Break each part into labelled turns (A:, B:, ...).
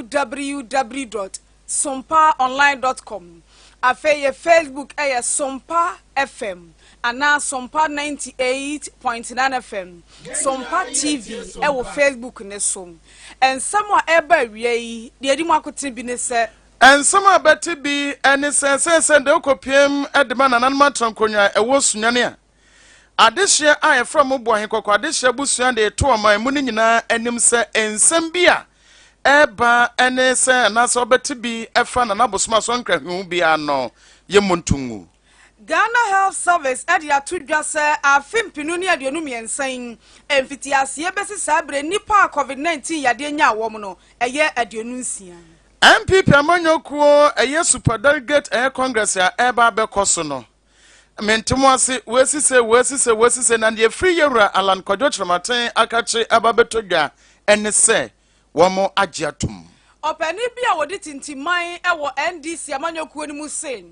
A: www dot sompaonline dot com. Afei yɛ Facebook yɛ Sompa FM anaa Sompa 98.9 FM, Sompa TV wɔ Facebook no so. Nsɛm a ɛreba awia yi, deɛ ɛdi mu akotene bi ne sɛ.
B: Nsɛm a bɛte bi ne sɛ, seesei deɛ wokɔpiem de ma nananom atena nkonnwa a ɛwɔ Sunyani a, adehyeɛ a yɛfrɛ mo Boahenkɔkɔ adehyeɛ abusua de reto ɔman mu no nyinaa anim sɛ nsɛm bi a ɛreba ne sɛ anaasɛ wɔbɛte bi ɛfa Nana Abosom Asɔnkra ho biara no, yɛmmɔ nto ngu.
A: Ghana Health Service de ato dwa sɛ afe 2023 yi mfitiaseɛ bɛsi saa berɛ nnipa a Covid 19 yadeɛ nyaa wɔn no ɛyɛ 56.
B: NPP amanyɔ kuo ɛyɛ Super Delegate ɛyɛ Congress a ɛreba abɛkɔ so no, mente mo ase, wɔasi sei, wɔasi sei, wɔasi sei, na deɛ ɛfiri Yɛwura Allan Kwadwo Kyerematen akakye aba abɛtɔ dwa ɛne sɛ wɔn agye atom.
A: Ɔpanin bi a ɔdi tintiman wɔ NDC amanyɔkuo no mu se,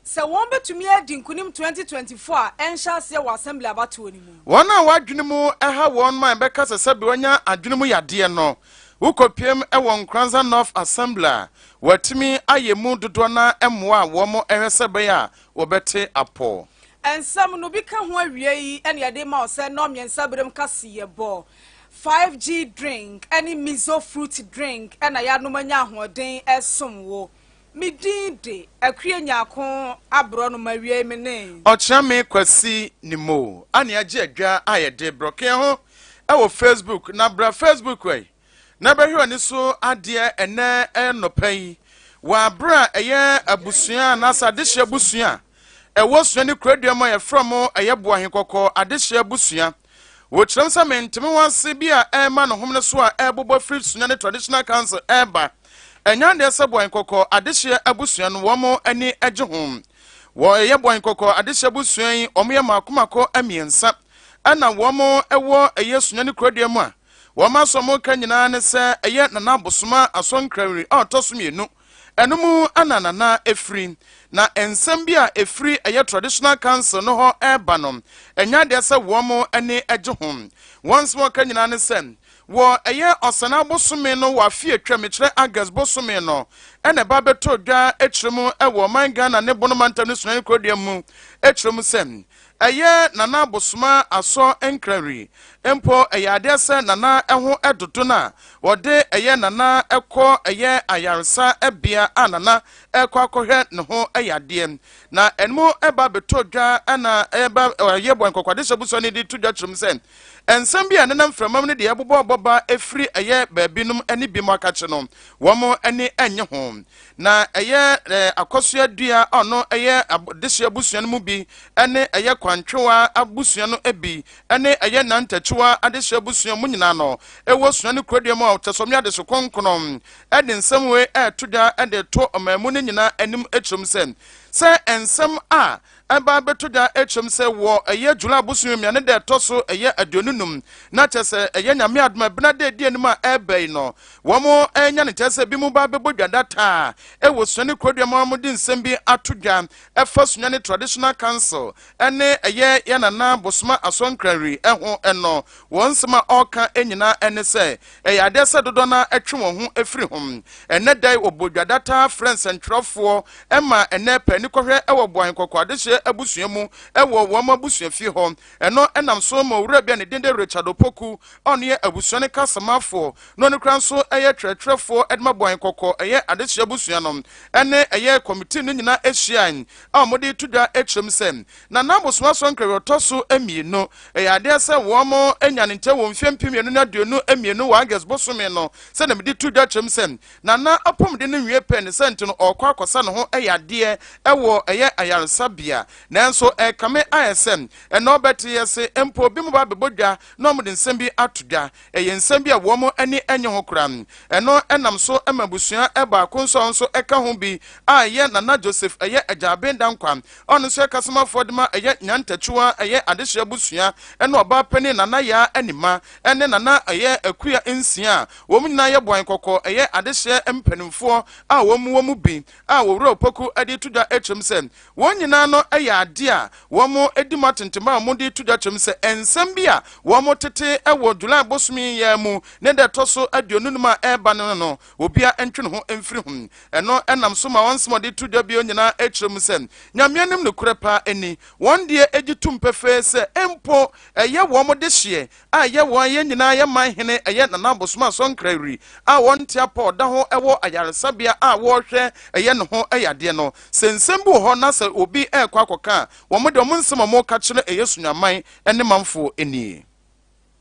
A: sɛ wɔn bɛtumi adi nkunim 2024 a ɛnhyɛ aseɛ wɔ Assembly abatoɔ no mu.
B: Wɔn a w'adwene mu ha wɔn ma ɛbɛka sɛ sɛbe wɔanya adwene mu yadeɛ no, wokɔpiem wɔ Nkoranza North Assembly a, wɔatumi ayɛ mu dodoɔ no ara mmoa a wɔhwɛ sɛ ɛbɛyɛ a wɔbɛte apɔ.
A: Nsɛm no bi ka ho awiei na yɛde ma wo sɛ nnɔnmiɛnsa berem kaseɛbɔ, 5G drink ne Miso fruit drink na yɛanom anya ahoɔden som wo. Me din de Akua Nyarko Aborɔnoma awiei me ne.
B: Ɔkyeame Kwasi Nimo a nea agye adwa a yɛde brɔkeɛ ho wɔ Facebook na bra Facebook ɛ na bɛhwɛ w'ani so adeɛ ɛnɛ nnɔpa yi wɔ abere a ɛyɛ abusua anaasɛ adehyeɛ abusua a ɛwɔ sua ne kuradua mu a yɛfrɛ mo ɛyɛ Boahenkɔkɔɔ adehyeɛ abusua. Wɔkyerɛm sɛ mente me ho ase bi a ɛrema ne homene so a ɛrebobɔ firi Sunyani Traditional Council ɛreba. Ɛnyɛ adeɛ sɛ Boahenkɔkɔɔ adehyeɛ abusua no wɔn ani gye ho. Wɔ ɛyɛ Boahenkɔkɔɔ adehyeɛ abusua yi wɔn yɛ mako mako mmiɛnsa ɛna wɔn ɛwɔ ɛyɛ Sunyani kuradua mu a wɔn asɛm wɔn ka nyinaa ne sɛ ɛyɛ Nana Abosoma Asɔnkrawiri a ɔtɔ so mmienu. Ɛno mu na Nana firi. Na nsɛm bi a ɛfiri ɛyɛ Traditional Council no hɔ reba no, ɛnyɛ adeɛ sɛ wɔn ani gye ho. Wɔn nsɛm a wɔka nyinaa ne sɛ, wɔ ɛyɛ Ɔsɛnaa bosome no wɔ afe a atwam, mekyerɛ August bosome no, ɛna ɛba bɛtɔɔ dwa kyerɛ mu wɔ ɔman Ghana ne Bono mantam ne Sunyani kurodua mu kyerɛ mu sɛ, Ɛyɛ Nana Abosoma Asɔ Nkrari mpo ɛyɛ adeɛ sɛ Nana ho dodo no a wɔde ɛyɛ Nana kɔ ɛyɛ ayaresa bea a Nana rekɔ akɔhwɛ ne ho yadeɛ na ɛno ɛba bɛtɔ dwa na ɛba ɛyɛ bɔ nkɔkɔadehyɛ busua no de to dwa kyerɛ mu sɛ nsɛm bi a ɛnenam mframam no deɛ ɛbobɔ bɔba ɛfiri ɛyɛ baabi nom ne bi mu akakye no wɔn ani nnye ho. Na ɛyɛ akɔsoa dua a ɔno ɛyɛ dehye abusua no mu bi ne ɛyɛ kwantwewa abusua no bi ne ɛyɛ nantakyiwa adehye abusua mu nyinaa no ɛwɔ sua ne kurodua mu a ɔkyɛsɔme adehye kronkron ɛde nsɛm wei ɛɛto dwa ɛde to ɔman mu no nyinaa anim kyerɛm sɛ sɛ nsɛm a ɛba abɛto dwa kyerɛm sɛ wɔ ɛyɛ July bosome mmea ne da ɛtɔ so ɛyɛ 25 na kyerɛ sɛ ɛyɛ Nyame adom a ɛbena da edi anim a ɛreba yi no wɔn ɛnya ne kyerɛ sɛ bi mu ba abɛbɔ dwa data ɛwɔ Sunyani kurodua mu a wɔde nsɛm bi ato dwa ɛfa Sunyani Traditional Council ɛne ɛyɛ yɛn nana Bosoma Asɔnkranri ɛho ɛno wɔn nsɛm a ɔreka nyinaa ɛne sɛ Ɛyɛ adeɛ sɛ dodoɔ no ara twe wɔn ho firi ho. Ɛnnɛ da yi wɔbɔ dwa da taa frɛ nsɛntwerɛfoɔ ma ɛnnɛ pɛ anikɔhwɛ wɔ Boahen Kɔkɔɔ Adehyeɛ abusua mu wɔ wɔn abusuafie hɔ. Ɛno nam so ma owura bi a ne din de Richard Opoku a ɔno yɛ abusua no kasamafoɔ na ɔno koraa nso yɛ twerɛtwerɛfoɔ de ma Boahen Kɔkɔɔ ɛyɛ Adehyeɛ abusua no ne ɛyɛ kɔmitii no nyinaa hyiae a wɔde reto dwa kyerɛ mu sɛ Nana Abosoma Sɔnkrɛ ɔtɔ so mmienu. Ɛyɛ adeɛ sɛ wɔn anya ne nkyɛn wɔ mfeɛ 2022 wɔ August bosome no sɛdeɛ mede to dwa kyerɛ mu sɛ Nana apɔmuden no nwie pɛ ne sɛ nti no ɔrekɔ akɔsa ne ho yadeɛ wɔ ɛyɛ ayaresabea nanso ɛrekame ayɛ sɛ ɛnɛ ɔbɛte yɛ se mpo bi mo ba abɛbɔ dwa na wɔde nsɛm bi ato dwa. Ɛyɛ nsɛm bi a wɔn ani nnye ho koraa. Ɛno nam so ma abusua baako nso a ɔno nso ka ho bi a ɛyɛ Nana Joseph ɛyɛ Agya Aben Dankwa a ɔno nso yɛ kasomafoɔ de ma ɛyɛ Nyantakyiwa ɛyɛ adehyeɛ abusua ɛne ɔbaa panin Nana Yaa Anima ɛne Nana ɛyɛ Akua nsia a wɔn nyinaa yɛ Boan Kɔkɔɔ ɛyɛ adehyeɛ mpanimfoɔ a wɔn wɔ mu bi a Owura Opoku de to dwa. kyerɛ mu sɛ wɔn nyinaa no yɛ adeɛ a wɔdi mu atentemma a wɔde reto dwa kyerɛ mu sɛ nsɛm bi a wɔtete wɔ July bosome yi ara mu ne da ɛtɔ so 25 a ɛreba no no obiara ntwe ne ho mfiri ho. Ɛno nam so ma wɔn nsɛm a wɔde to dwa bio nyinaa kyerɛ mu sɛ Nyame anim nokorɛ paa ni. Wɔn deɛ gye tom pefee sɛ mpo ɛyɛ wɔn dehyeɛ a ɛyɛ wɔn yɛn nyinaa yɛn man hene ɛyɛ Nana Abosom Asɔnkrɛwiri a wɔnte apɔ ɔda ho wɔ ayaresabea a wɔrehwɛ ɛyɛ ne ho yadeɛ no. Sɛ nsɛm bi wɔ hɔ na sɛ obi rekɔ akɔka a, wɔn deɛ wɔn nsɛm a wɔreka kyerɛ ɛyɛ Sunyaman ne manfoɔ nie.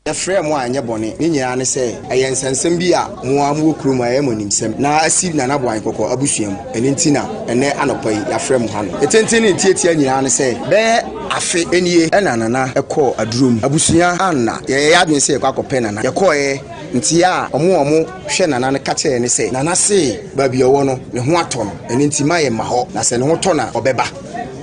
C: Yɛfrɛɛ mo a ɛnyɛ bɔne. Ne nyinaa ne sɛ, ɛyɛ nsɛnsɛm bi a mo ara mowɔ kurom a ɛyɛ mo animsɛm na asi Nana Boahen Kɔkɔɔ abusua mu. Ɛno nti na ɛnnɛ anɔpa yi yɛafrɛ mo ha no. Ne tenten ne ne tiatia nyinaa ne sɛ, bɛyɛ afe nie na Nana kɔɔ aduro mu. Abusua anna. Yɛyɛɛ yɛn adwene sɛ yɛkɔ akɔpɛ Nana. Yɛkɔeɛ nti a wɔn a wɔhwɛ Nana no ka kyerɛɛ yɛn ne sɛ, Nana se baabi a ɔwɔ no, ne ho atɔ no. Ɛno nti mma yɛmma hɔ, na sɛ ne ho tɔ no a, ɔbɛba.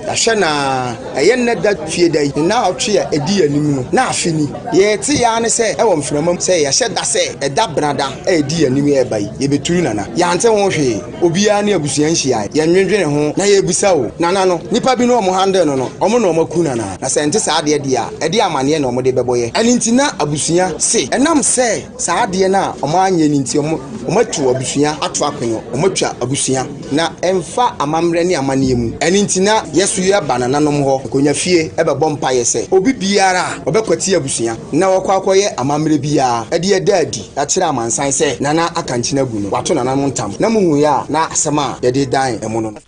C: Yɛahwɛ no ara, ɛyɛ nnɛ da fie da yi, nnawɔtwe a ɛdi yɛn anim no, na afe ni. Deɛ yɛteeɛ ara ne sɛ, ɛwɔ mframa mu sɛ yɛahyɛ da sɛ ɛda Benada a ɛdi yɛn anim reba yi, yɛbɛturu Nana. Yɛante ho hwee. Obiara ne abusua nhyiaeɛ. Yɛnnwendwene ho na yɛrebisa o, Nana no, nnipa bi ne wɔn handle no no, wɔn na wɔaku no anaa? Na sɛ ɛnte saa deɛ deɛ a, ɛdeɛn amanneɛ na wɔde bɛbɔ yɛn? Ɛno nti na abusua se, ɛnam sɛ saa adeɛ no a wɔanyɛ no nti, wɔatu abusua ato akono, wɔatwa abusua. Na ɛmfa amammerɛ ne amanneɛ mu. Ɛno nti na yɛso yɛba nananom hɔ, nkonya fie, bɛbɔ mpaeɛ sɛ, obi biara a ɔbɛkwati abusua na wakɔ akɔyɛ amammerɛ biara de ada adi akyerɛ amansan sɛ Nana aka nkyene agu no, wato nananom ntam. Na mohuiɛ a, na asɛm a yɛde dan mo no no.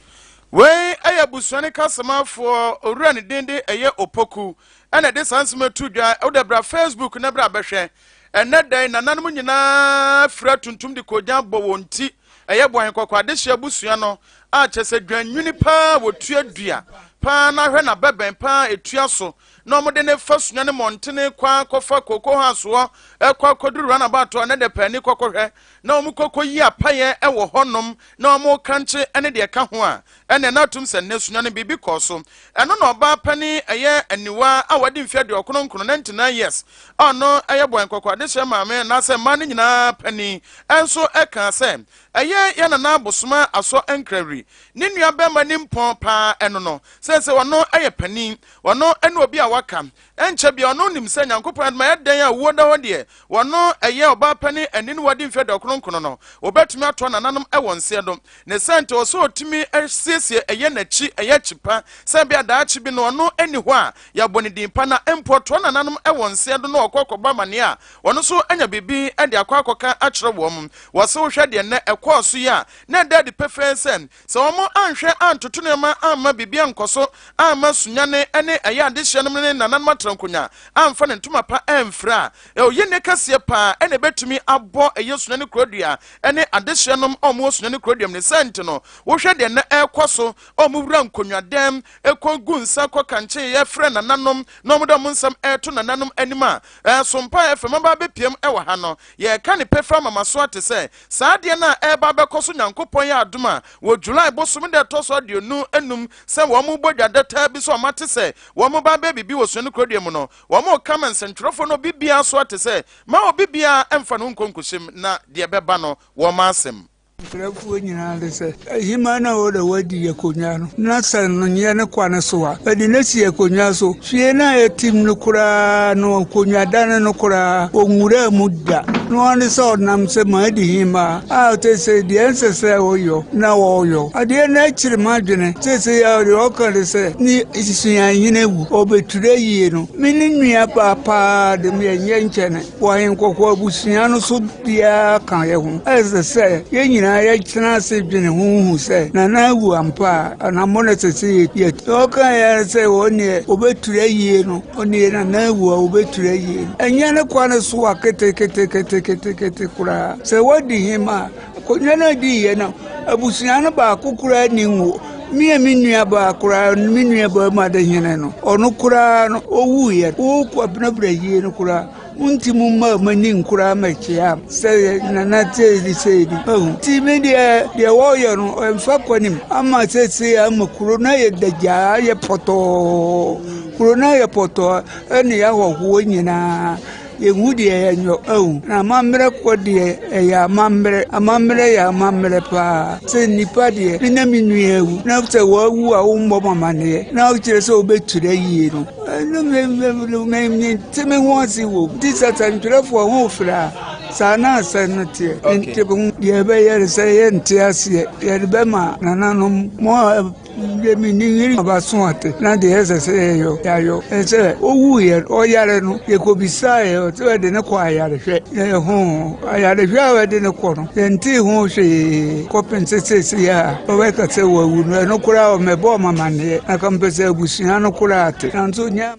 B: Wei yɛ abusua no kasamafoɔ, owura ne din de ɛyɛ Opoku, ɛna ɛde saa nsɛm ato dwa. Wode bra Facebook na bra bɛhwɛ. Ɛnnɛ da yi, nananom nyinaa fira tuntum de koogyan bɔ wɔn ti. Ɛyɛ Boahen Kɔkɔɔ adehye abusua no a kyerɛ sɛ dwannwini paa wɔtua dua paa na ahwɛ n'abɛbɛn paa ɛtua so na wɔde no fa sua ne mmɔntene kɔ akɔfa Cocoa House hɔ kɔ akɔduru runabout a na deɛ paani kɔkɔhwɛ na wɔn kɔkɔ yi apayɛ wɔ hɔnom na wɔn kankye ne deɛ ɛka ho a ɛna ɛna atum sɛ nnɛ sua no biribi kɔɔ so. Ɛno na ɔbaa panin ɛyɛ aniwa a wadi mfeɛ 99, 99 years, a ɔno yɛ Boahen Kɔkɔɔ adehyeɛ maame anaasɛ mmaa no nyinaa panin nso kaa sɛ, Ɛyɛ yɛn nana Abosoma Asɔ Nkrahwiri ne nua barima nimpɔn paa ɛno no, seesei ɔno yɛ panin, ɔno ne obi a waka, ɛnkyɛ biara ɔno nim sɛ Nyankopɔn adom ayɛ dɛn a owuo da hɔ deɛ, ɔno ɛyɛ ɔbaa panin ɛne no wadi mfeɛ 99 no, ɔbɛtumi atoa nananom wɔ nseɛ do. Ne saa nti, ɔwɔ sɛ ɔtumi siesie ɛyɛ n'akyi, ɛyɛ akyi pa, sɛ ebia daakye bi no ɔno nni hɔ a, yɛabɔ ne din pa, na mpo ɔtoa nananom wɔ nseɛ do na ɔkɔ kɔbɔ amaneɛ a, ɔno nso anya biribi de akɔ akɔka akyerɛ wɔn. Wɔse wohwɛ deɛ nnɛ ɛkɔɔ so yi a, na ɛda adi pefee sɛ, sɛ wɔn anhwɛ antoto nneɛma amma biribi ankɔ so amma Sunyani ne ɛyɛ adehyeɛ nom ne nananom atrankonwa amfa ne ntoma pa amfira a, oyinne kɛseɛ paa na ɛbɛtumi abɔ ɛyɛ Sunyani kurodua ne adehyeɛ nom a wɔwɔ Sunyani kuroduam. Ne saa nti no, wohwɛ deɛ nnɛ ɛrekɔ so a wɔwura nkonwadam kɔ gu nsa kɔ kankyeeɛ frɛ nananom na wɔde wɔn nsɛm reto nananom anim a, Sompa FM aba abɛpiam wɔ ha no, yɛreka ne pefee ama maso ate sɛ saa adeɛ no a ɛreba abɛkɔ so Nyankopɔn yɛ adom a wɔ July bosome da ɛtɔ so 25 sɛ wɔn rebɔ dwa dataa bi sɛ wɔn ate sɛ wɔn reba abɛyɛ biribi wɔ Suani Kurodua mu no, wɔn reka ma nsɛntwerɛfoɔ no obi biara so ate sɛ ma obi biara mfa ne ho nkɔ nkɔhyɛm na deɛ ɛbɛba no wɔn asɛm.
D: Mfrɛfoɔ nyinaa de sɛ, Ahemman no a wɔde wadi akonnwa no, na sɛ no nyɛ ne kwane so a, bɛde no asi akonnwa so. Fie no a yɛtem no koraa no, akonnwadane no koraa, ɔnwuraa mu da. No ara ne sɛ ɔnam sɛ madi hemmaa a seesei deɛ ɛnsɛ sɛ ɔyɔ na ɔyɔ. Adeɛ no akyere m'adwene. Seesei a deɛ ɔka ne sɛ ne suahene awu, ɔbɛturu ayie no. Me ne nua baa paa de yɛnyɛ nkyɛne. Wɔ ahenkɔkɔ abusua no so biara ka yɛn ho. Ɛsɛ sɛ yɛn nyinaa yɛtena ase dwene ho hu sɛ Nana awu ampa a, anammɔn a ɛsɛ sɛ yɛtu. Deɛ ɔkaeɛ ara sɛ wɔn deɛ wɔbɛturu ayie no, ɔneɛ Nana awu a wɔbɛturu ayie no. Ɛnyɛ ne kwan so a keteketeketekete koraa. Sɛ woadi hema a, akonnwa no a ɛdiiɛ no, abusua no baako koraa nni ngo. Me a me nua baa koraa, me nua barima de hene no, ɔno koraa no, ɔwuiɛ. Wo Kwabena Brayie no koraa, Monti mo mma m'ani nkora mɛkyea sɛ nana seedi seedi ahu nti me deɛ deɛ wɔyɛ no ɛmfa kwanim ama seesei ama kuro no ayɛ dagyaa ayɛ pɔtɔɔ kuro no ayɛ pɔtɔɔ ɛne ahɔhoɔ nyinaa. Yɛnhu deɛ yɛnyɔ ahu. Na amammerɛ kɔ deɛ ɛyɛ amammerɛ. Amammerɛ yɛ amammerɛ paa. Sɛ nnipa deɛ, me na me nua awu, na sɛ wawu a wommɔ m amanneɛ, na wokyerɛ sɛ wobɛtwerɛ yie no, ɛno mente me ho ase wɔ mu. Nti sɛ sɛntwerɛfoɔ ho frɛ a, saa na asɛm no teɛ. Nti deɛ ɛbɛyɛ no sɛ yɛnte aseɛ, yɛde bɛma nananom mo a deɛ menim abaso ate na deɛ ɛsɛ sɛ yɛyɔ yɛayɔ. Sɛ ɔwuiɛ ɔyare no, yɛkɔbisaeɛ ɔsɛ wɔde ne kɔ ayarehwɛ. Yɛho ayarehwɛ a wɔde ne kɔ no, yɛntee ho hwee kɔpem sɛ seesei a wɔbɛka sɛ wawu no, ɛno koraa ɔmmɛbɔɔ m amanneɛ. Na ka mpɛ sɛ abusua no koraa te, nanso nyɛ.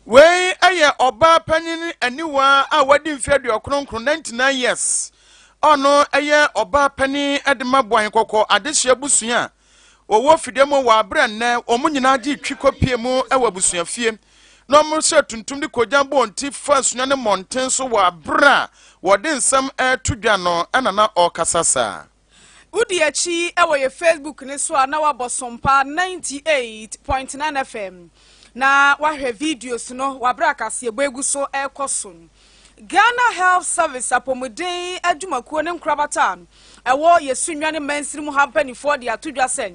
B: Wei yɛ ɔbaa panyin aniwa a wadi mfe 99, 99 years. Ɔno yɛ ɔbaa panin de ma Boahen Kɔkɔ adehye abusua a wɔwɔ fidie mu wɔ abere nnɛ wɔn nyinaa gye twi kɔpie mu wɔ abusuafie na wɔhyɛ tuntum de kogya bɔ wɔn ti fa sua ne mmɔnten so wɔ abere a wɔde nsɛm reto dwa no ɛna na ɔrekasa saa.
A: Wodi akyi wɔ yɛ Facebook ne so a, na wabɔ Sompa 98.9 FM na wahwɛ videos no wabere akaseɛbɔ egu so ɛrekɔ so. Ghana Health Service apɔmuden adwumakuo ne nkorabata a ɛwɔ yɛ Sunyani mansini mu ha mpanimfoɔ de ato dwa sɛ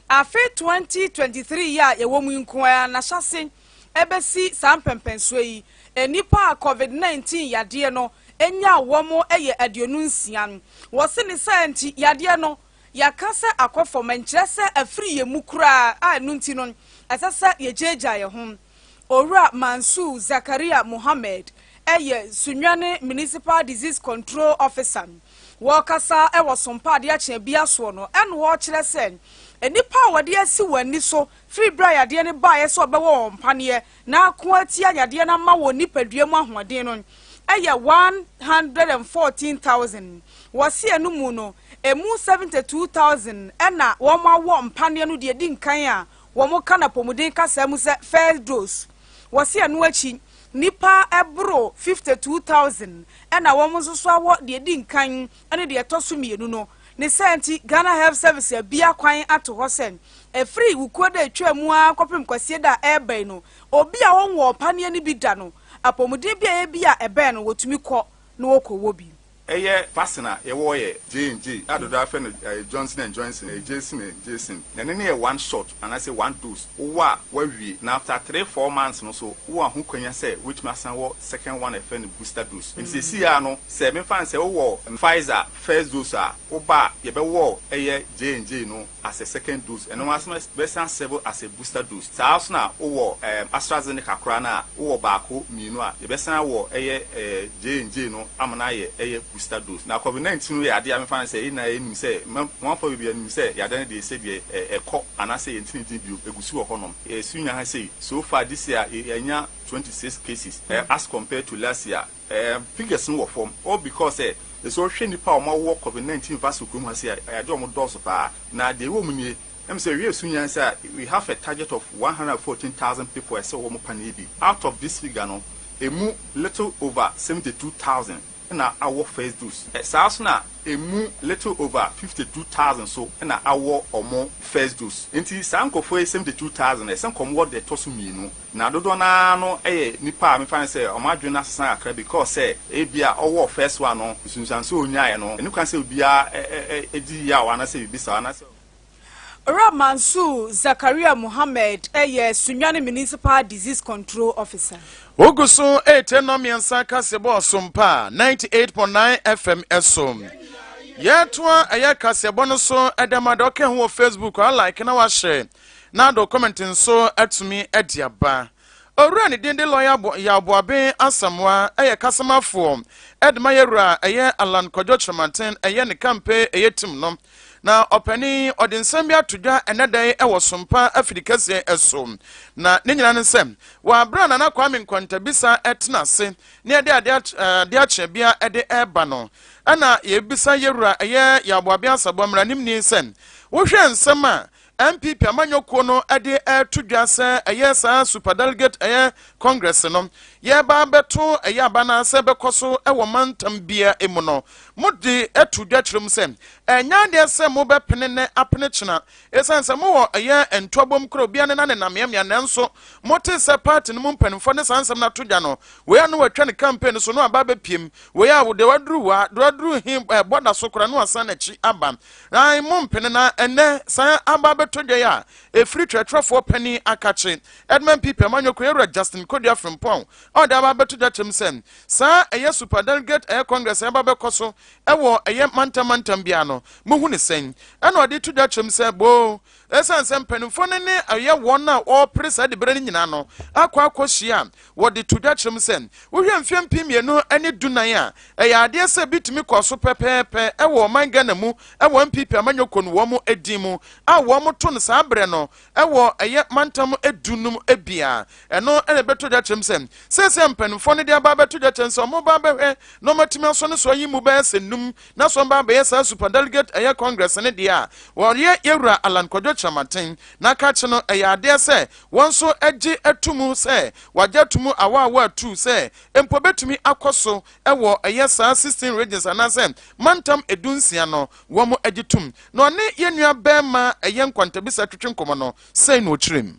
A: afe 2023 yi a yɛwɔ mu yi nko ara n'ahyɛse ɛbɛsi saa mpɛmpɛnsoɔ yi, nnipa a COVID-19 yadeɛ no nya wɔn yɛ 56. Wɔse ne saa nti, yadeɛ no yɛaka sɛ akɔ fam, nkyerɛ sɛ afiri yɛn mu koraa a ɛno nti no ɛsɛ sɛ yɛgyaagyaa yɛn ho. Owura Mansour Zakaria Mohammed yɛ Sunyani Municipal Disease Control Officer. Wɔrekasa wɔ Sompa adeɛ akyea bi asoɔ no, ɛna wɔrekyerɛ sɛ nnipa a wɔde asi wɔn ani so firi berɛ a yadeɛ no baeɛ sɛ ɔbɛwɔ wɔn mpaneɛ na ako atia yadeɛ no ama wɔn nipadua mu ahoɔden no yɛ 114,000. Wɔse ɛno mu no, ɛmu 72,000 ɛna wɔn awɔ mpaneɛ no deɛ di nkan a wɔn ka no apɔmuden kasa mu sɛ first dose. Wɔse ɛno akyi, nipa ɛboro 52,000 ɛna wɔn nso so awɔ deɛ di nkan ne deɛ ɛtɔ so mmienu no. Ne sɛ nti, Ghana Health Service abia kwan ato hɔ sɛ ɛfiri Wukuo da atwa mu ara kɔpem Kwasie da a ɛreba yi no, obi a ɔnwɔ paneɛ no bi da no, apɔmuden bi a ɛyɛ bi a ɛbɛn no, wɔtumi kɔ na wɔkɔwɔ bi.
E: Ɛyɛ vaccine a yɛwɔ yɛ J&J a dodoɔ afɛ no Johnson and Johnson, Jason and Jason, na ɛno ne yɛ one shot anaasɛ one dose. Wowɔ a, wawie, na after 3-4 months no so wowɔ ho kwanya sɛ wobɛtumi asan wɔ second one a ɛfɛ no booster dose. Nti seesei a no, sɛ mefa no sɛ wowɔ Pfizer first dose a, woba a, yɛbɛwɔ ɛyɛ J&J no as a second dose. Ɛno aso bɛsan serve as a booster dose. Saa so na wowɔ AstraZeneca koraa no a, wowɔ baako mmienu a, yɛbɛsan wɔ ɛyɛ J&J no ama no ayɛ ɛyɛ booster dose. Na COVID-19 no yɛ adeɛ a mefa no sɛ yɛn nyinaa yɛnim sɛ wɔamfa baabi anim sɛ yadeɛ no deɛ sɛ deɛ ɛkɔ anaasɛ yɛntini din bio, ɛgu so wɔ hɔnom. Yɛsu nya ha sei, so far this year yɛanya 26 cases as compared to last year. Figures no wɔ fam all because ɛsɛ ɔhwɛ nipa a wɔawɔ COVID-19 vaccine kurom ha sei a, ɛyɛ adeɛ a wɔn dɔɔso paa. Na deɛ ɛwɔ mu nie, sɛ wie so nyansa, we have a target of 114,000 people ɛsɛ wɔn paneɛ bi. Out of this figure no, emu little over 72,000 na awɔ first dose. Saa so na emu little over 52,000 so na awɔ ɔmo first dose. Nti saa nkurɔfoɔ yi 72,000 ɛsɛ nkɔmɔ wɔ deɛ ɛtɔ so mmienu, na dodoɔ naa no yɛ nipa a mefa no sɛ ɔmo adwene asesa kakra because sɛ ebi a ɔwɔ first one no, nsunsuanso onyaeɛ no, ɛnu kwan sɛ obiara ɛ ɛ ɛdi yaw anaasɛ biribi saa anaasɛ.
A: Owura Mansour Zakaria Mohammed yɛ Sunyani Municipal Disease Control Officer.
B: Wogu so ɛrete nnɔ mmiɛnsa kaseɛbɔ Ɔsompa 98.9 FM ɛso. Yɛtoa ɛyɛ kaseɛbɔ no so ɛdɛm ade ɔka ho wɔ Facebook a, like na wahyɛ na ado comment nso atumi adi aba. Owura ne din de lɔya Yaboaben Asamoa ɛyɛ kasamafoɔ ɛde ma yɛwura ɛyɛ Alan Kwadwo Kyerɛmanten ɛyɛ ne kampe ɛyɛ team no, na ɔpanin ɔde nsɛm bi ato dwa ɛnɛ da yi ɛwɔ Sompa afidi kɛseɛ ɛso. Na ne nyinaa ne sɛ wɔ abere a Nana Kwame Nkwantabisa ɛtena ase ne ɛde adeɛ akyea bia ɛde ɛreba no, ɛna yɛbisa yɛwura ɛyɛ Yaboaben Asamoa mmaranimni sɛ wohwɛ nsɛm a NPP amanyɔkuo no de ɛto dwa sɛ ɛyɛ saa superdelegate ɛyɛ congress no yɛba bɛto ɛyɛ aba no sɛ bɛkɔ so ɛwɔ mantam bia mu no. Mode to dwa kyerɛ mu sɛ ɛnyɛ adeɛ sɛ mobɛpene nnɛ apene kyena esiane sɛ mowɔ ɛyɛ ntoabom korɔ obiara ne n'anena mmeammea nanso motee sɛ party no mu mpanimfoɔ ne saa nsɛm no ato dwa no wei a na watwa ne campaign no so na waba abɛpiem wei a deɛ waduru wa deɛ waduru he bɔda so koraa na wasan n'akyi aba na mompene na ɛnnɛ san aba abɛtɔ dwa yi a ɛfiri twerɛtwerɛfoɔ panin akakye Edmund PP Amanyɔkuo Yɛwura Justin Kodua Frimpong a ɔde aba abɛto dwa kyerɛ mu sɛ saa ɛyɛ super delegate ɛyɛ congress ɛba bɛkɔ so ɛwɔ ɛyɛ mantam mantam biara no mohu ne sɛn? Ɛna ɔde to dwa kyerɛ mu sɛ boo ɛsiane sɛ mpanimfoɔ no ne ɛyɛ wɔn a wɔrepere saa diberɛ no nyinaa no akɔ akɔhyia a wɔde to dwa kyerɛ mu sɛ wohwɛ mfeɛ 2014 a ɛyɛ adeɛ sɛ bi tumi kɔ so pɛpɛɛpɛ ɛwɔ ɔman Ghana mu ɛwɔ NPP amanyɔkuo no wɔn din mu a wɔn to no saa berɛ no ɛwɔ ɛyɛ mantam 15 bia. Ɛno na ɛbɛtɔ dwa kyerɛm sɛ seesei mpanimfoɔ no de aba abɛto dwa kyerɛm sɛ wɔn ba abɛhwɛ na wɔatumi asɔ ne so ayi mu bɛyɛ sɛ num na sɛ wɔn ba abɛyɛ saa super delegate ɛyɛ congress no deɛ a wɔyɛ yɛwura Alan Kwadwo Kyerematen na kakye no ɛyɛ adeɛ sɛ wɔn nso agye ato mu sɛ wagye ato mu awaawa atu sɛ mpo bɛtumi akɔ so ɛwɔ ɛyɛ saa 16 regions anaasɛ mantam 16 no wɔn agye tom na ɔne yɛn nua bɛrima ɛyɛ nkwantabisa twetwe nkɔmɔ no sɛn na ɔkyerɛ mu.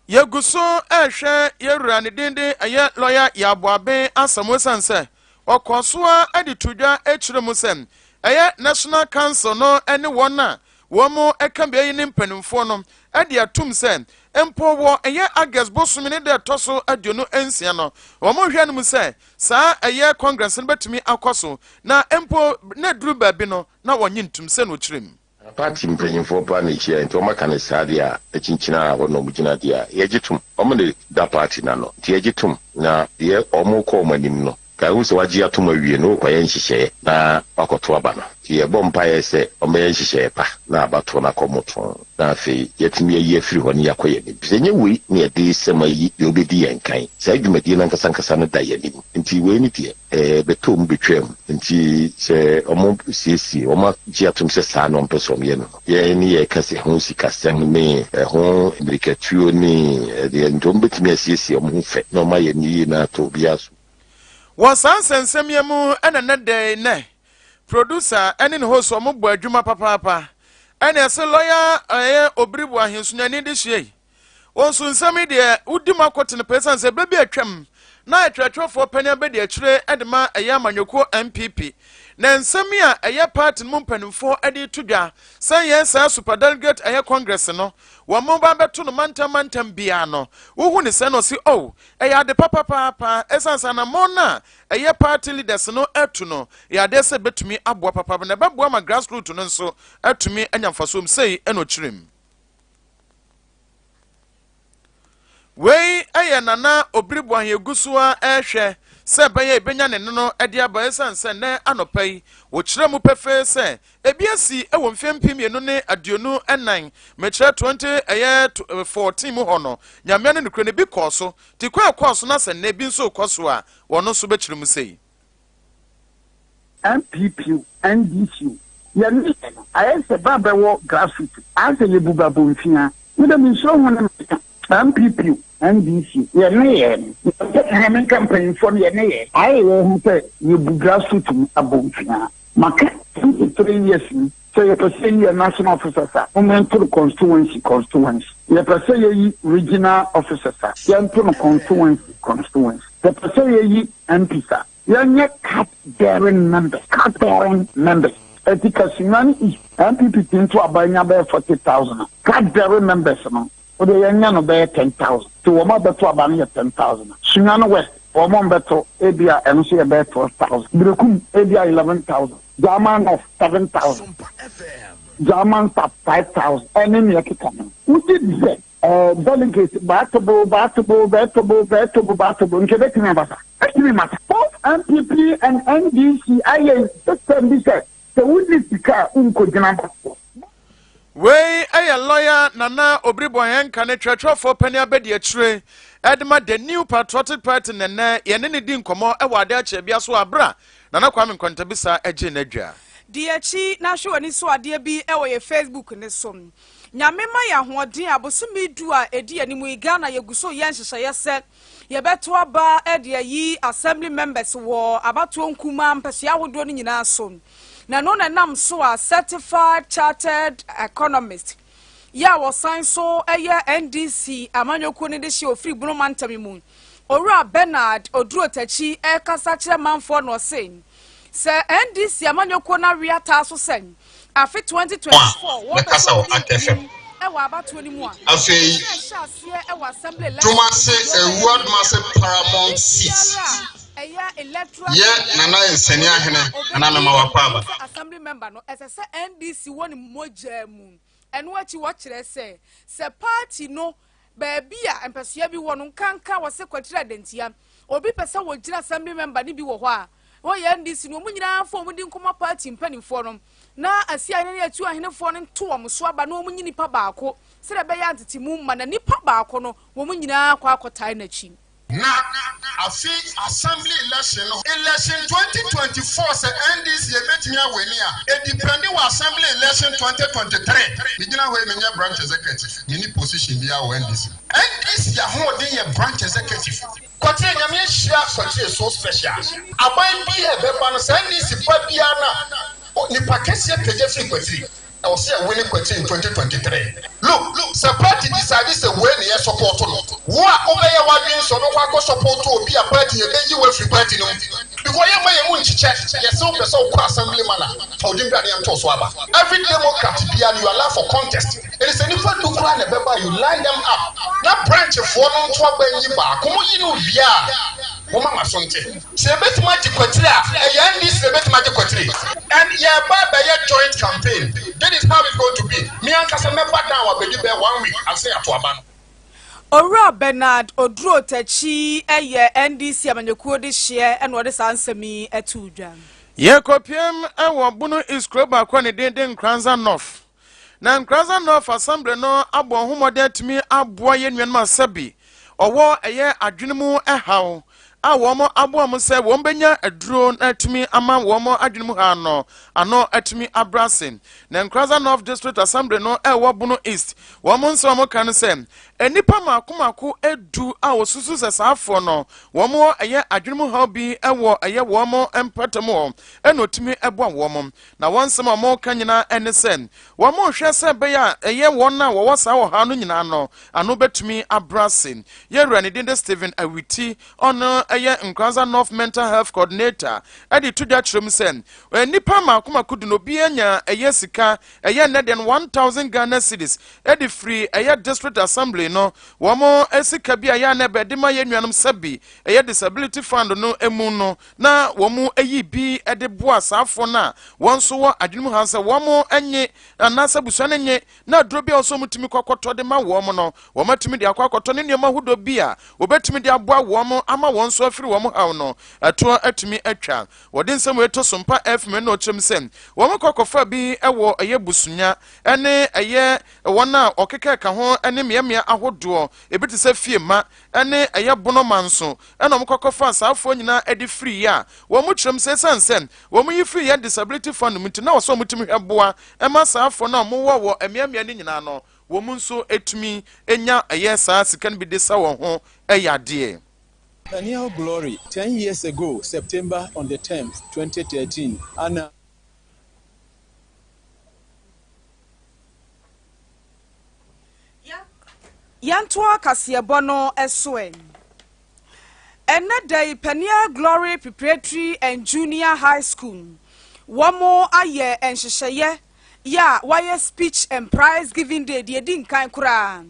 B: Yɛgu so rehwɛ yɛwura ne din de ɛyɛ lɔya Yaboaben asɛm esiane sɛ ɔkɔɔ so ara de to dwa kyerɛ mu sɛ ɛyɛ National Council no ne wɔn a wɔn ka bea yi ne mpanimfoɔ no de atum sɛ mpo wɔ ɛyɛ August bosome ne da ɛtɔ so 26 no wɔn hwɛ no mu sɛ saa ɛyɛ Congress no bɛtumi akɔ so na mpo na duru baabi no na wɔnye ntum sɛ na ɔkyerɛ mu.
F: Party mpanyinfoɔ paa na ɛhyia nti wɔn aka no saa deɛ a ɛkyinkyini a hɔ na wɔn gyina deɛ a yɛgye tom wɔn de da party no ano nti yɛgye tom na deɛ wɔn rekɔ wɔn anim no ka ehu sɛ wagye atom awie no wokɔyɛ nhyehyɛeɛ na wakɔto aba no nti yɛbɔ mpaeɛ sɛ wɔn bɛyɛ nhyehyɛeɛ pa na abatoɔ no akɔ motoo na afei yɛatumi ayi afiri hɔ na yɛakɔ yɛn anim sɛ ɛnyɛ wei na yɛde sɛm ayi deɛ ɔbɛdi yɛn kan saa dwumadie no ankasa ankasa no da yɛn anim nti wei ne deɛ Ɛbɛtɔ mu betwam. Nti sɛ ɔmo siesie, ɔmo agye atom sɛ saa na ɔmo pɛ sɛ ɔmo yɛ no no, yɛn ne yɛka sɛ ɛho sikasɛm ne ɛho mmirikatuo ne ɛdeɛ nti ɔmo bɛtumi asiesie ɔmo ho fɛ na ɔmo ayɛ no yie na atɔ obiara so.
B: Wɔ saa nsɛnsɛm yi mu na nnɛ da yi nɛ producer ne ne host ɔmo bɔ adwuma papaapa ɛna ɛse lawyer ɛyɛ Obiribu Ahensunyani de hyia yi. Wo nso nsɛm yi deɛ wodi mu akotene paa ɛsiane sɛ berɛ bi atwam na atwerɛtwerɛfoɔ panin abɛdi akyire de ma ɛyɛ amanyɔkuo NPP na nsɛm yi a ɛyɛ party no mu mpanimfoɔ de to dwa sɛ yɛn saa super delegate ɛyɛ congress no wɔn ba bɛto no mantam mantam biara no wohu ne sɛ na ɔse oh ɛyɛ ade papapaapa ɛsiane sɛ anammɔn no a ɛyɛ party leaders no atu no yɛ adeɛ sɛ bɛtumi aboa papa na ɛbɛboa ma grassroots no nso atumi anya mfasoɔ mu sei ɛna ɔkyerɛ mu. Wei yɛ Nana Obiri Boahen egu so ara rehwɛ sɛ ɛbɛyɛ ebenya ne ne no de aba esiane sɛ nnɛ anɔpa yi wɔkyerɛ mu pefee sɛ ebi asi wɔ mfeɛ 2024 mekyerɛ 20 ɛyɛ 14 mu hɔ no Nyame ne nokorɛ no ebi kɔɔ so ti kwan ɛkɔɔ so na sɛ nnɛ ebi nso rekɔ so a wɔn nso bɛkyerɛ mu sei.
G: NPP o, NDC o, yɛ nneyɛɛ no ayɛ sɛ bɛ a bɛwɔ grassroot ayɛ sɛ yɛbu bɛ abomfiaa. Me de mensuro ho ne meka. NPP o, NDC o, yɛ nneyɛɛ no, mepɛ sɛ menka mpanyimfoɔ no yɛ nneyɛɛ ayɛ yɛn ho sɛ yɛbu grassroot no abomfiaa. Maka 23 years ni sɛ yɛpɛ sɛ yɛyi yɛn national officers a, momma yɛnto no constituency constituency. Yɛpɛ sɛ yɛyi regional officers a, yɛnto no constituency constituency. Yɛpɛ sɛ yɛyi MPs a, yɛnyɛ card bearing members, card bearing members. Eti Kasunyani East, NPP ti nto aba nya bɛyɛ 40,000 a, card bearing members no, wode yɛnyɛ no bɛyɛ 10,000. Nti wɔn a bɛto aba no yɛ 10,000 a. Sunyani West, wɔn a bɛto, ebia ɛno nso yɛ bɛyɛ 12,000. Berekum, ebia 11,000. German North, 7,000. German South, 5,000. Ɛne nea ɛkeka ho. Wogye di sɛ Eh, delegate, baatobo, baatobo, bɛɛtobo, bɛɛtobo, baatobo, nka ebetumi aba sa? Etumi ma sa. Both NPP and NDC ayɛ system bi sɛ, sɛ wonni sika a, wonkogyina abatoɔ.
B: Wei yɛ lɔya Nana Obiri Boahenka ne twerɛtwerɛfoɔ panin abadiakyire de ma The New Patriotic Party na nnɛ yɛne no di nkɔmmɔ wɔ ade akyɛ bia so wɔ aberɛ a Nana Kwame Nkwantabisa gyee n'adwa.
A: Di akyi na hwɛ w'ani so adeɛ bi wɔ yɛ Facebook no so. Nyame ma yɛn ahoɔden a, bosome du a ɛdi anim yi, Ghana yɛgu so reyɛ nhyehyɛeɛ sɛ yɛbɛto aba de ayi Assembly members wɔ abatoɔ nkumaa mpɛsoa ahodoɔ no nyinaa so. Na ɛno na ɛnam so a Certified Chartered Economist yɛ a wɔsan so yɛ NDC amanyɔkuo no dehyeɛ ɔfiri Bono mantam mu, Owura Bernard Oduro Takyi rekasa kyerɛ manfoɔ na ɔse sɛ NDC amanyɔkuo no awe ataa so sɛ afe 2024
H: a
A: wɔpɛ
H: mɛkasa
A: sɛ
H: wɔ
A: wɔdi
H: Act FM.
A: nkunim wɔ abatoɔ no mu a,
H: Afei,
A: ɛsɛ sɛ ɛhyɛ aseɛ wɔ assembly election
H: Domase
A: deɛ wɔbɛyɛ
H: Awua
A: no
H: Domase
A: baabi
H: Paramount Seat
A: biara a ɛyɛ electoral
H: yɛ
A: area
H: Nana
A: no,
H: Nsani
A: onipa
H: Ahene,
A: a
H: Nana
A: ɔbɛdi
H: Mema
A: nkunim
H: Wakwaaba.
A: sɛ assembly member no, ɛsɛ sɛ NDC wɔ ne mogya mu. Ɛno akyi wɔkyerɛ sɛ, sɛ party no baabi a mpɛsoa bi wɔ no nkanka wɔse Kwatiri Adantia, obi pɛ sɛ wɔgyina assembly member no bi wɔ hɔ a, wɔyɛ NDC no, wɔn nyinaa mfa wɔn din nkɔma party mpanimfoɔ no na Asiahene ne Atuahenefoɔ no nto wɔn so aba na wɔnyi nipa baako sɛdeɛ ɛbɛyɛ a ntetemu mma na nipa baako no wɔn nyinaa akɔ akɔtae n'akyi.
H: Na afe assembly election no election 2024 sɛ NDC ebetumi awini a edepende wɔ assembly election 2023. Megyina hɔ yi menyɛ branch executive, menni position biara wɔ NDC mu. NDC ahoɔden yɛ branch executive. Kwakyire Nyame ahyira Kwakyire so special. Aban bi a ɛbɛba no sɛ NDC ba biara no a nipa kɛseɛ pagya firi Kwakyire. Ɛwɔ sɛ yɛ wini Kwati in 2023. Look, sɛ party decide sɛ wei na yɛ support no, wo a wobɛyɛ w'adwene sɛ wobɛkɔ akɔ support obi a party yɛbɛyi wo afiri party no mu because yɛmma yɛn mu nkyekyɛ, yɛse wopɛ sɛ wokɔ assembly man a, fa wo din bra na yɛnto wo so aba. Every democrat biara no you allow for contest, ɛne sɛ nnipa du koraa na ɛbɛba a you line them up na branch foɔ no nto aba nyi baako, moyi no wie a momma maso nte. Sɛ yɛbɛtumi agye kwatiri a, ɛyɛ NDC na ɛbɛtumi agye kwatiri. And yɛreba abɛyɛ joint campaign. This is how it's going to be. Me ankasa mɛba down abɛdi bɛyɛ one week ansa yɛato aba no.
A: Owura Bernard Oduro Takyi yɛ NDC amanyɔkuo dehyeɛ na ɔde saa nsɛm yi too dwa.
B: Yɛkɔpiam wɔ Bono East kuro baako a ne din de Nkoranza North. Na Nkoranza North Assembly no abɔ ho mmɔden atumi aboa yɛn nuanom a sɛbi ɔwɔ ɛyɛ adwene mu haw a wɔn aboa wɔn sɛ wɔn bɛnya aduro na atumi ama wɔn adwene mu haw no ano atumi abrɛ ase. Na Nkoranza North District Assembly no ɛwɔ Bono East wɔn nsɛm a wɔka no sɛ nnipa mako mako edu a wɔsusu sɛ saa afoɔ no wɔn wɔ ɛyɛ adwene mu haw bi ɛwɔ ɛyɛ wɔn mpɔtam hɔ ɛna otumi ɛboa wɔn. Na wɔn nsɛm a wɔreka nyinaa ne sɛ, wɔrehwɛ sɛ ɛbɛyɛ a ɛyɛ wɔn a wɔwɔ saa ɔhaw no nyinaa no ano bɛtumi abrɛ ase. Yɛn wura ne din de Stephen Awiti, ɔno yɛ Nkoranza North Mental Health Coordinator, de to dwa kyerɛ mu sɛ, nnipa mmaako mmaako du no obiara nya ɛyɛ sika, ɛyɛ nnɛ deɛ no 1000 Ghana cedis de firi ɛyɛ District Assembly no wɔn sika bi a ɛyɛ a na ɛbɛde ma yɛn nuanom sɛbi ɛyɛ Disability Fund no mu no na wɔyi bi de boa saafoɔ no a wɔn nso wɔ adwene mu haw sɛ wɔn nye anaasɛ abusua no nye na aduro bi a wɔsɛ wɔtumi kɔ akɔtɔ de ma wɔn no, wɔatumi de akɔ akɔtɔ ne nneɛma ahodoɔ bi a wɔbɛtumi de aboa wɔn ama wɔn nso afiri wɔn haw no ɛtoɔ atumi atwa. Wɔde nsɛm wei to so mpa FM na ɔkyerɛ mu sɛ wɔn kɔ akɔfa bi wɔ ɛyɛ busunya ne ɛyɛ wɔn a ɔkeka ho ne mmeammea ahodoɔ ebi te sɛ fie ma ne ɛyɛ bono manso na wɔkɔ kɔfaa saa afoɔ nyinaa de firiiɛ a wɔn kyerɛm sɛ ɛsiane sɛ wɔn yi firi yɛn disability fund mu nti na wɔ sɛ wɔn tumi hwɛ boa ma saa afoɔ no a wɔn wɔ wɔ mmeammea no nyinaa no wɔn nso tumi nya ɛyɛ saa sika no bi de sa wɔn ho yadeɛ.
I: Peniel Glory, 10 years ago, September on the 10th, 2013, ana.
A: Yɛntoa kaseɛbɔ no so ɛ. Ɛnnɛ da yi, Peniel Glory Preparatory and Junior High School, wɔn ayɛ nhyehyɛeɛ yɛ a wɔayɛ Speech and Prize Giving Day deɛ ɛdi nkan koraa.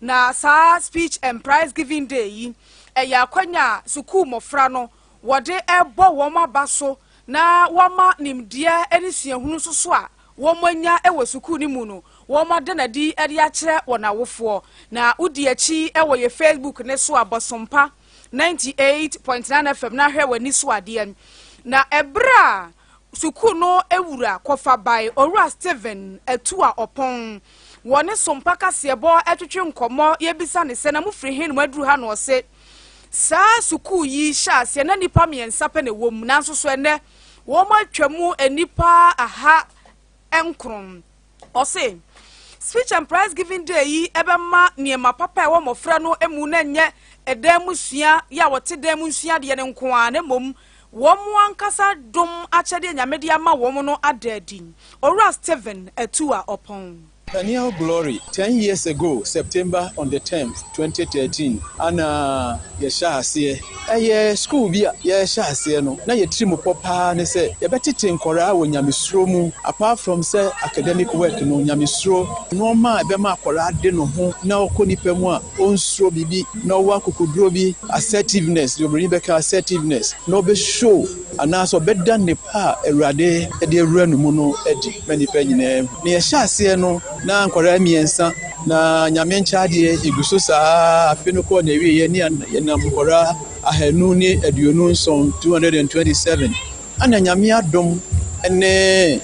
A: Na saa Speech and Prize Giving Day yi, ɛyɛ akwanya a sukuu mmɔfra no wɔde bɔ wɔn aba so na wɔama nimdeɛ ne suahunu nso so a wɔanya wɔ sukuu no mu no, wɔada no adi de akyerɛ wɔn awofoɔ. Na wodi akyi wɔ yɛ Facebook no so a, Bɔsompa 98.9 FM na hwɛ w'ani so adeɛ. Na ɛberɛ a sukuu no wura kɔfa bae Owura Stephen Atua Ɔpɔn wɔ ne Sompa kaseɛbɔ twetwe nkɔmmɔ, yɛbisa no sɛ na mofiri he na moaduru ha na ɔse saa sukuu yi hyɛ aseɛ na nnipa mmiɛnsa pɛ na ɛwɔ mu, nanso so ɛnnɛ wɔatwa mu nnipa aha nkron. Ɔse, Speech and Prize Giving Day yi bɛma nneɛma papa a ɛwɔ mmɔfra no mu na ɛnyɛ dan mu sua yɛ a wɔte dan mu nsua adeɛ no nko ara na mmom wɔn ankasa dom akyɛdeɛ Nyame de ama wɔn no ada adi. Owura Stephen Atuah Ɔpɔn.
I: Peniel Glory, Ten years ago, September on the tenth, 2013, ana yɛhyɛɛ aseɛ. Ɛyɛ sukuu bi a yɛrehyɛ aseɛ no, na yɛn tirimupɔ pa ara ne sɛ yɛbɛtete nkwadaa wɔ nyamesuro mu. Apart from sɛ academic work no, nyamesuro, nnoɔma a ɛbɛma akwadaa de ne ho na ɔkɔ nnipa mu a ɔnsuro biribi na ɔwɔ akokoduro bi, assertiveness, deɛ oburoni bɛka assertiveness, na ɔbɛ show anaasɛ ɔbɛda nnepa a Awurade de awura ne mu no adi ma nnipa nyinaa ahu. Na yɛhyɛ aseɛ no na nkwadaa mmiɛnsa na Nyame nkyɛ adeɛ yɛgu so saa ara, afe no kɔɔ n'awieɛ ne yɛnam nkwadaa 227, 227, ɛna Nyame adom ne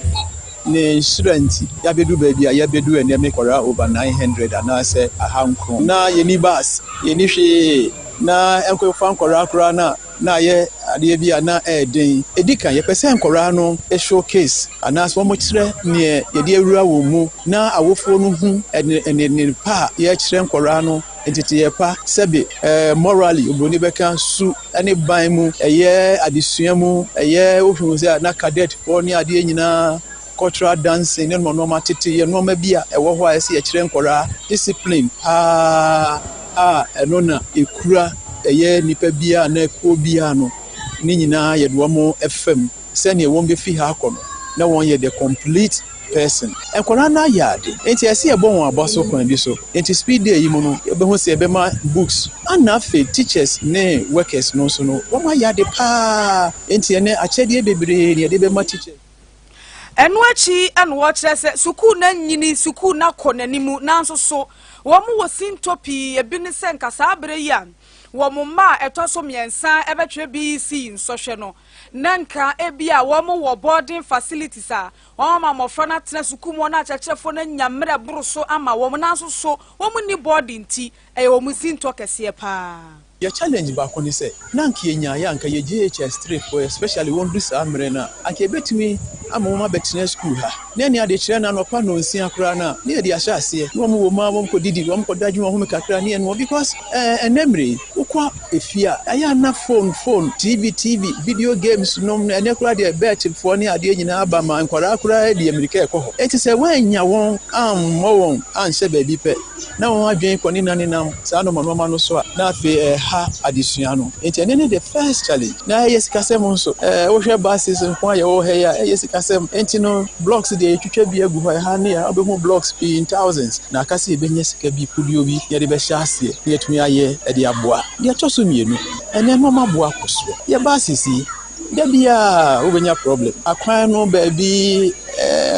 I: Ne nhyira nti, yɛabɛdu baabi a yɛabɛdu ɛnnɛ me kɔra over 900 anaasɛ 900. Na yɛnni bus, yɛnni hwee, na ɛnkɔfa nkɔraa koraa no a, na ayɛ adeɛ bi a na ɛyɛ den. Ɛdi kan, yɛpɛ sɛ nkɔraa no showcase anaasɛ wɔkyerɛ neɛ yɛde awura wɔn mu na awofoɔ no hu nnepa a yɛrekyerɛ nkɔraa no, nteteeɛ pa, sɛbe morally, oburoni bɛka, su ne ban mu, ɛyɛ adesua mu, ɛyɛ wohunu sɛ na cadet foɔ ne adeɛ nyinaa, cultural dancing ne nnoɔma tete yɛ nnoɔma bi a ɛwɔ hɔ a ɛsɛ yɛkyerɛ nkwadaa discipline paa a ɛno na ɛkura ɛyɛ nipa biara anaa kuo biara no ne nyinaa yɛde wɔn fam sɛdeɛ wɔn bɛfi ha akɔ no na wɔn yɛ the complete person. Nkwadaa no ayɛ ade nti ɛsɛ yɛbɔ wɔn aba so kwan bi so. Nti speed day yi mu no yɛbɛhu sɛ yɛbɛma books ana afei teachers ne workers no nso no wɔn ayɛ ade paa nti ɛnɛ akyɛdeɛ bebree na yɛde bɛma teachers.
A: Ɛno akyi na wɔkyerɛ sɛ sukuu no anyini, sukuu no akɔ n'anim nanso so wɔn wɔ sintɔ pii, ebi ne sɛ nka saa bere yi a wɔn mma a ɛtɔ so mmiɛnsa bɛtwerɛ BEC nsɔhwɛ no na nka ebia wɔn wɔ boarding facilities a wɔama mmɔfra no atena sukuu mu hɔ na akyerɛkyerɛfoɔ no anya mmerɛ boro so ama wɔn nanso so wɔn nni boarding nti ɛyɛ wɔn sintɔ kɛseɛ paa.
I: Yɛ challenge baako ne sɛ, na anka yɛnyaeɛ a anka yɛ JHS 3 foɔ especially wɔn du saa mmerɛ no a, anka yɛbɛtumi ama wɔn abɛtena school ha. Na ɛne adekyerɛ no anɔpa nnɔnsia koraa no a, na yɛde ahyɛ aseɛ. Na wɔn wɔ mu ara, wɔn kɔ didi, wɔn kɔ da adwuma home kakra ne yɛne wɔn because eh, ɛnnɛ mmerɛ yi, wokɔ efie a, ɛyɛ a na phone phone, TV TV, video games nom, ɛnnɛ koraa deɛ bet foɔ ne adeɛ nyinaa aba ma nkwadaa koraa de mmirika ɛkɔ hɔ. Enti sɛ woannya wɔn ammɔ wɔn anhyɛ baabi pɛ, na wɔn adwene kɔ nenanenam saa nnoɔma nnoɔma no so a, na afei ɛreha adesua no. Enti ɛno ne the first challenge. Na ɛyɛ sikasɛm nso. Ɛɛ wohwɛ buses nko a yɛwɔ ha yi a, ɛyɛ sikasɛm. Enti no blocks deɛ yɛtwitwa bi agu hɔ, ɛha ne ha wobɛhu blocks pii in thousands. Na aka sɛ yɛbɛnya sika bi, kodoɔ bi na yɛde bɛhyɛ aseɛ na yɛatumi ayɛ de aboa. Deɛ ɛtɔ so mmienu, ɛnnɛ nnoɔma boɔ akɔ soro. Yɛ buses yi, Da biara wobɛnya problem. Akwan no baabi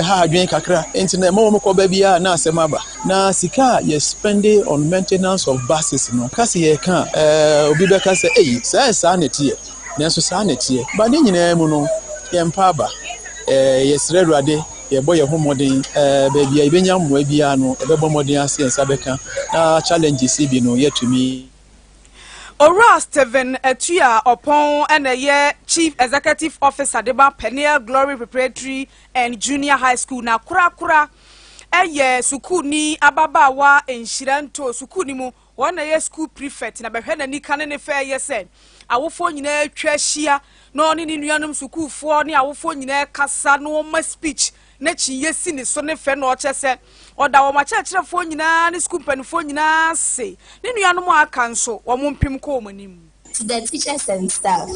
I: ha adwene kakra nti na ɛma wɔn kɔ baabi a na asɛm aba. Na sika a yɛ spend on maintenance of buses no, ka sɛ yɛka a, obi bɛka sɛ ei, saa saa na ɛteɛ. Nanso saa na ɛteɛ. Ba ne nyinaa mu no, yɛmpa aba. Yɛsrɛ Awurade, yɛbɔ yɛn ho mmɔden. Baabi a yɛbɛnya mmoa biara no, yɛbɛbɔ mmɔden ase yɛn nsa bɛka na challenges yi bi no yɛatumi.
A: Owura Stephen Atua Oppong na ɛyɛ Chief Executive Officer de ma Peniel Glory Preparatory and Junior High School na korakora ɛyɛ sukuuni ababaawa Nhyira Nto sukuu no mu wɔn na ɛyɛ school prefect na bɛhwɛ n'ani ka ne ne fɛ yɛ sɛ awofoɔ nyinaa atwa ahyia na ɔne ne nuanom sukuufoɔ ne awofoɔ nyinaa kasa na wɔma speech na kyinyɛ si ne so ne fɛ na ɔkyɛ sɛ ɔda wɔn akyerɛkyerɛfoɔ nyinaa ne sukuu mpanimfoɔ nyinaa ase ne nuanom a aka nso wɔn mpem kɔ wɔn anim.
J: To the teachers and staff,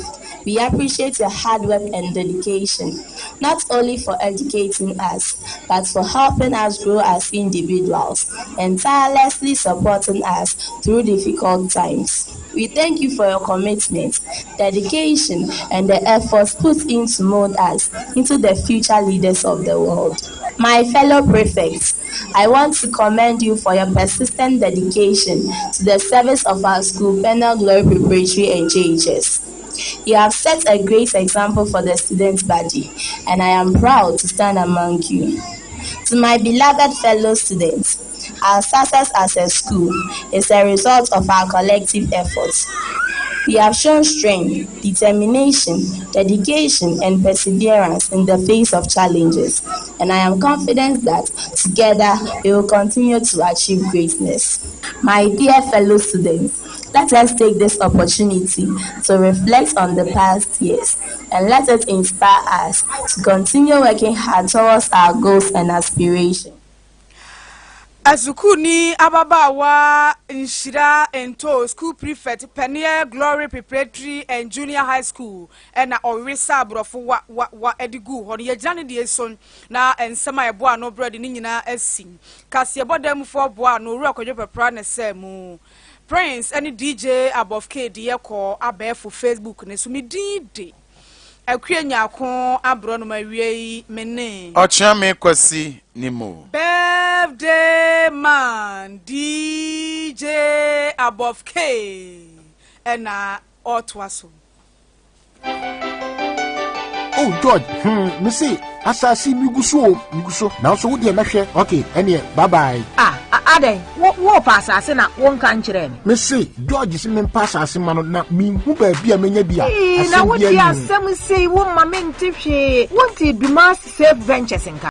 J: we appreciate your hard work and dedication, not only for educating us, but for helping us grow as individuals and tirelessly supporting us through difficult times. We thank you for your commitment, dedication, and the efforts put in to mold us into the future leaders of the world. My fellow prefects, I want to commend you for your persistent dedication to the service of our school, Peniel Glory Preparatory and JHS. You have set a great example for the student body, and I am proud to stand among you. To my beloved fellow students, our success as a school is a result of our collective efforts. We have shown strength, determination, dedication, and perseverance in the face of challenges, and I am confident that together we will continue to achieve greatness. My dear fellow students, let us take this opportunity to reflect on the past years and let it inspire us to continue working hard towards our goals and aspirations.
A: Asukuuni ababaawa Nhyira Ntoo, School Prefect, Peniel Glory Preparatory and Junior High School na ɔwesa aborɔfo wa wa wa de guu hɔ no. Yɛgyina ne deɛ so na nsɛm a ɛboa ano berɛ de ne nyinaa asi. Kaseɛbɔ danmufoɔ boa ano, Owura Kwadwo Pɛpra ne sɛ mu. Prince ne DJ Above K deɛ kɔ abɛɛfo Facebook no so. Me din de Akua Nyarko Aborɔnoma awiei me ne.
B: Ɔkyeame Kwasi Nimo.
A: Birthday man DJ Above K na ɔretoa so.
K: Oh George, hmm, me se asase mi gu so o, mi gu so. Nanso wo deɛ mɛhwɛ. Okay, ɛneɛ bye bye.
L: Ah, adɛn? Wo worepɛ asase na wonka nkyerɛɛ me?
K: Me se George se mempa asase ma no na menhu baabi a menya bi a,
L: Ee, na
K: asɛm
L: wote
K: biara nni mu.
L: asɛm sei, womma mente hwee. Wontee Dumas Safe Ventures nka?